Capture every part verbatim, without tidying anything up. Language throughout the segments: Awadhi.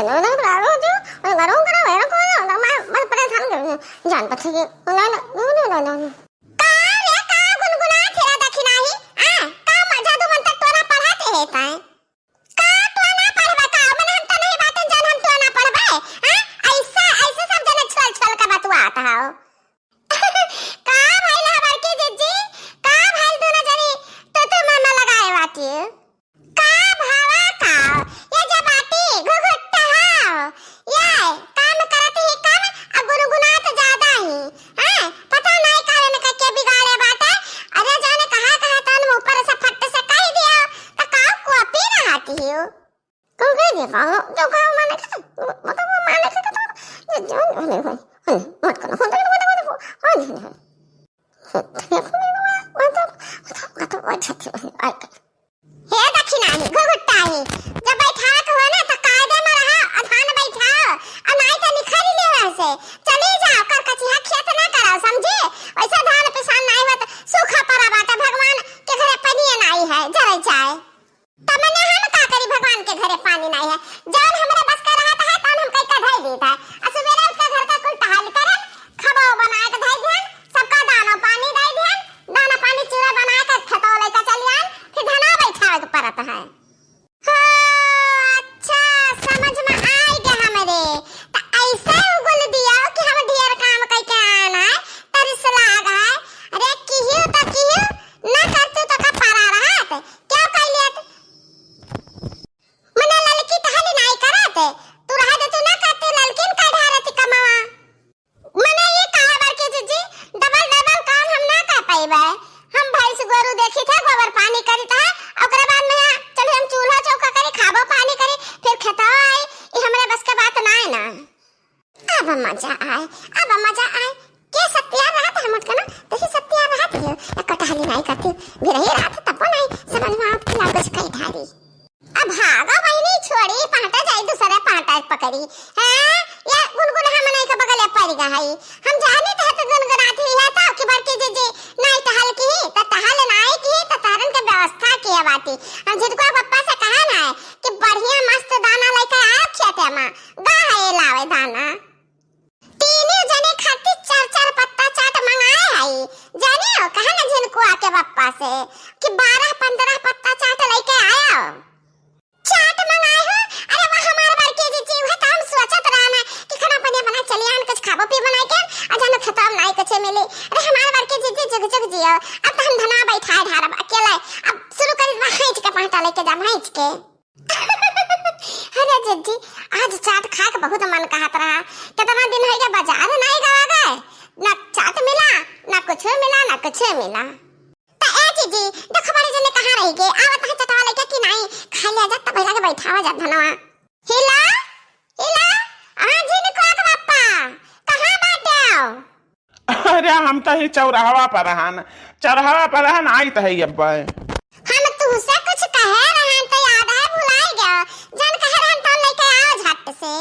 ना, ना, ना, ना, ना, ना, ना, ना, ना, ना, मैं, मैं परेशान कर रही हूँ। जान बचेगी। ना, ना, ना, ना, ना, ना। का रे, का गुनगुनात हेरा दखिनाही? आ, का म-, जादू मंतर टोना पढ़त है ताई? का टोना पढ़बे का? मने हम तो नहीं बाटन जान हम टोना पढ़बे? आ, ऐसा, ऐसे सब जने छोल छोल के बतुआत हौ। का भइल ह बड़की जिज्जी? का भइल दुनो जनी तू तू मामा लगाए बाटी? का भावा का? ये जे बाटी घुघुट्टा हौ। ये काम करत ही कम आ गुनगुनात ज्यादा ही। हैं? पता नहीं का इनका के बिगाड़े बाटे। अरे जाने कहाँ कहाँ तन मुँह पर से फट से कह दियो। त का कॉपी रहती हो? कौन कह दिया? कौन? जो कहो माने के, मतलब वो माने के तो, जो, जो, होने, होने, होने, मत करो, होने, होने, होने, होने, होने, होने, होने। हे दखिनाही, घुघुट्टाही, जब बैठावे के हुआ ना, तो कायदे में रहा, आ धान बैठाओ, आ नाई तो निखरी ले वहाँ से। चली जाओ, कर कचिया खेत ना कराओ, समझी? वैसे धान पिसान नाई हुआ तो सूखा पड़ा बाटे, भगवान के घरे पनिया नाई है, जरे जाए। त मने हम का करी, भगवान के घरे पानी नाई है। जौन हमरे बस का रहत है, तौन हम कई का धई दीत है। आ सुबेरे उठ के घर का कुल टहल करन, खबो बनाए के धई दिहन, सबका दाना पानी दई दिहन, दाना पानी चूरा बनाए के खेतवा लइका चली आन, फिर धना बैठावे के परत है। हो, अच्छा, समझ में आई गया हमरे। त ऐसे उगुल दियो कि हम ढेर काम कई के आन है, तरिस लाग है। अरे किहियो त किहियो, ना करतू त का पारा रहत? क्या कह लिया तू? मने ललकी टहली नाई करत, तू रह दे, तू ना करते, ललकिन का ढारत कमावा। मने ये कहा बड़की जिज्जी, डबल डबल काम हम ना कर पाइबे। हम भैंस गोरू देखी थे, गोबर पानी करी थे, ओकरे बाद में चली हम चूल्हा चौका करी, खाबो पानी करी, फिर खेतवा आई, ये हमरे बस के बात ना है ना। अब मजा आए, अब मजा आए। के सत्या रहत है मोटकना, देखी सत्या रहत है, एक कटहली नाई करती, बिरही रहत तब नाई, समझ में आवत कि लागत कई ढारी। अब भागा बहिनी छोड़ी, पहाटा जाई दूसरे पहाटा पकड़ी। हैं? ये गुनगुन हम नाई के बगले पड़ गई है। हम जानी तो है तो गुनगुनाती है तो कि बड़की जिज्जी नाई टहल की, तो टहल नाई की, तो तहरन के व्यवस्था किया बाटी। हम झिनकुआ पप्पा से कहा ना है कि बढ़िया मस्त दाना लेके आओ खेते में, गा है लावे दाना। तीनों जने खातिर चार चार पत्ता चाट मंगाए हई। जाने हो, कहे ना झिनकुआ के पप्पा से कि बारह पन्द्रह पत्ता चाट लेके आया। चाट मंगाए हो? अरे वाह, हमार बड़की जिज्जी, उहे तो हम सोचत रहन कि खाना पानी बना चली आन, कुछ खाबो पीबो नाई के, आ जानो खेतवा में नाई कुछ मिली। अरे हमार बड़की जिज्जी, जुग जुग जियो, अब तो हम धना बैठाए ढारब अकेले, अब शुरू करी बा, हाँइच के पहाटा लेके जा, हाँइच के। अरे जिज्जी, आज चाट खाए के बहुत मन कहत रहा। कितना दिन हो गया बाजार नहीं गवा गए, ना चाट मिला, ना कुछ मिला, ना कुछ मिला। त ए जिज्जी, देखो बड़ी जने कहाँ रही गए, आवत है चटवा लेके कि नहीं, खा लिया जा, तब लगे बैठावा जा धनवा। हिला, हिला, हाँ झिनकुआ के पप्पा, कहाँ बाटे हो? अरे हम तो ही चौराहवा पर रहन, चौराहवा पर रहन, आई तो है अब। हम तुमसे कुछ कहे रहन तो याद है, भुलाई गया। जन कहे रहन तो लेके आओ झट से।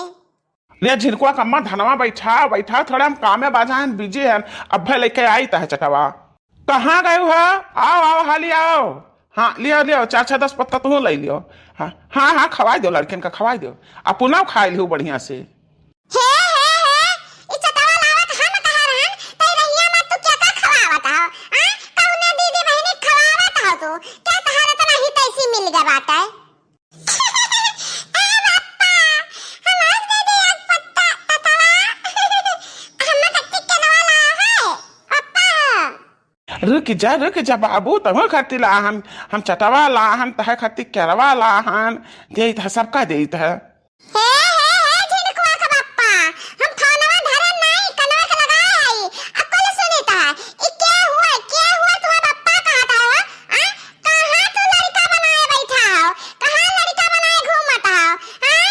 ले झिनकुआ कम्मा धनवा बैठा, बैठा, थोड़ा हम कामे बाजा हन, busy हन, अब्भे लेके आई तो है चटवा। कहाँ गए हो? आओ, आओ, हाली आओ। हाँ, लियो, लियो, चार छह दस पत्ता तुहू ले लियो। हाँ, हाँ, हाँ, खवाई दो लड़कियन का, खवाई दो। आ पुलाव खाई लियो बढ़िया से। हे, हे, हे, ई चटवा लावत हम कहा रहन, तई रहिया में तू क्या का खवावत हो? हाँ? कौने दीदी बहिनी खवावत हो तू? क्या तहार इतना ही तैसी मिल गया बाटे? ए बप्पा, हमार दे दे एक पत्ता चटवा। हम कत्ती केनवा लाओ है, पप्पा हो। रुक जा, रुक जा बाबू, तहु खातिर ला हम, हम चटवा लाहन, तह खातिर केरवा लाहन, देइत है, सबका देइत है। हे, हे, हे, झिनकुआ के बप्पा, हम फोनवा धरे नाई, कनवा के लगाए आई, आ कुल सुनित है। ई के हुआ, के हुआ तुम्हार बप्पा कहत है हो? आ? कहाँ तू लड़का बनाए बैठा हो? कहाँ लड़का बनाए घूमत हो? आ?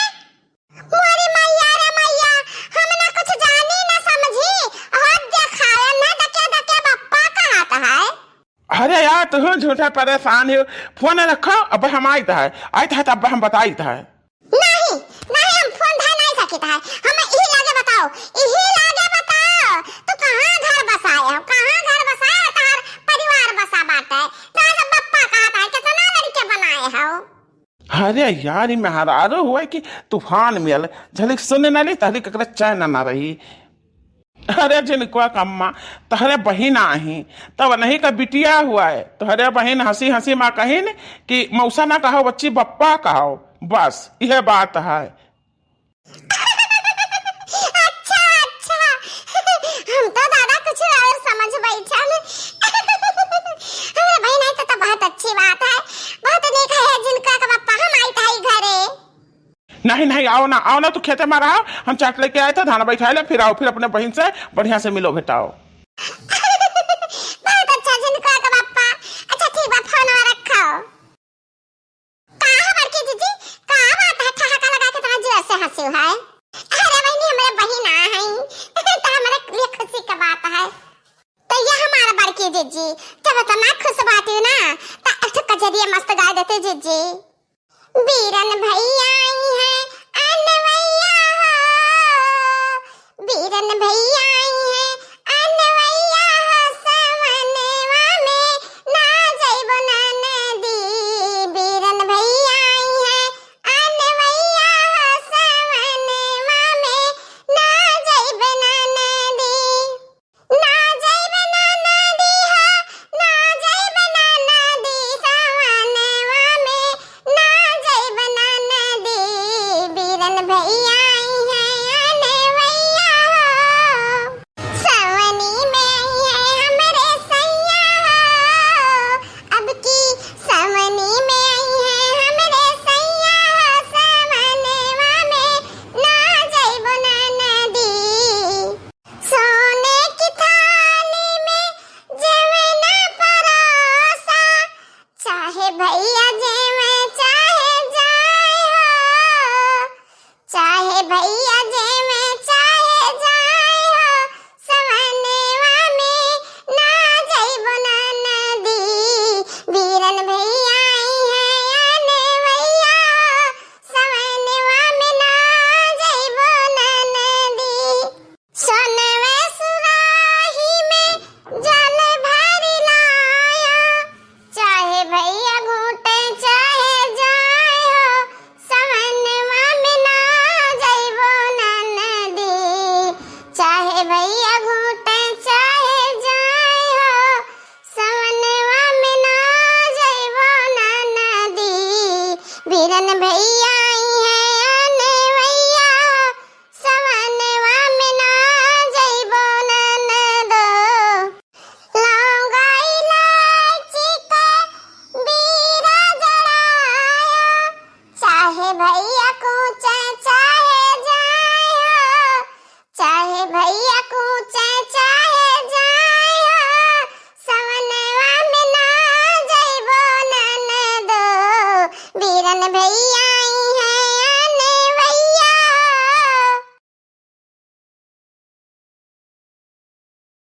मोरी मैया रे मैया, हम ना कुछ जानी ना समझी, हाथ देखाए ना दके दके बप्पा कहत है। अरे यार, तुहू झूठा परेशान हो, फोन रखो, अब हम आइत है, आइत है तब हम बताइत है। नहीं, नहीं, हम फोन धर नहीं सकित है, हम इही लागे बताओ, इही लागे बताओ, तू कहाँ घर बसाए हो, कहाँ घर बसाए हो, तहार परिवार बसा बाटे, तहार सब बप्पा कहत है, कितना लड़के बनाए हो। हाँ, अरे यार, ई मेहरारू हुआ कि तूफान मियल, झलिक सुने ना ली, तहलिक एकरा चैन ना रही। अरे झिनकुआ क अम्मा, तोहरे बहिन आही, तब नहीं का बिटिया हुआ है, तोहरे बहिन हँसी हँसी मा कहिन कि मौसा ना कहो बच्ची, बप्पा कहो, बस इहे बात है। अच्छा, अच्छा, हम तो दादा कुछ और समझ बैठन। हमरे बहिन आई तो, तो बहुत अच्छी बात है, बहुत नीक है, झिनकुआ क बप्पा हम आइत है घरे। नहीं, नहीं, आओ ना, आओ ना, तू खेते मा रहो, हम चाट लेके आए थे, धान बैठाए ले, फिर आओ, फिर अपने बहिन से बढ़िया से मिलो, भेटाओ। बहुत अच्छा झिनकुआ क बप्पा। अच्छा ठीक बा, फोनवा रखो। का है बड़की जीजी, का बात है, ठहाका लगा के इतना जोर से हँसी है? अरे बहिनी, हमरे बहिन आ है, तो हमरे लिए खुशी क बात है। तो ये हमारा बड़की जीजी, जब इतना खुश बाटी ना, तो एक ठो कजरिया मस्त गाय देते जीजी। बीरन भैया आई है अनवैया हो, बीरन भैया आई है अनवैया हो, सवनवा में ना जइबो ननदी। बीरन भैया आई है अनवैया हो, सवनवा में ना जइबो ननदी। ना जइबे ननदी हो, ना जइबे ननदी, सवनवा में ना जइबे ननदी। बीरन भैया आई है अनवैया हो, सवनी में आई है हमरे सैया हो। अब की सवनी में आई है हमरे सैया हो, सवनवा में ना जइबो ननदी। सोने की थाली में जेवना परोसा, चाहे भैया जेवे चाहे जाए हो, चाहे भैया जेवे चाहे जाए हो, सवनवा में ना जइबो ननदी। बीरन भैया आई है अनवैया हो, सवनवा में ना जइबो ननदी। सोनवे सुराही में जल भरि लाया, चाहे भैया घूटे चाहे जाए हो, सवनवा में ना जइबो ननदी। चाहे भैया घूटे चाहे जाए हो, सवनवा में ना जइबो ननदी। बीरन भैया आई है अनवैया हो, सवनवा में ना जइबो ननदो। लौंगा इलायची के बीरा जराया, चाहे भैया कूचे चाहे जाए हो, चाहे भैया कूचे चाहे जाए हो, सवनवा में ना जइबो ननदो। बीरन भैया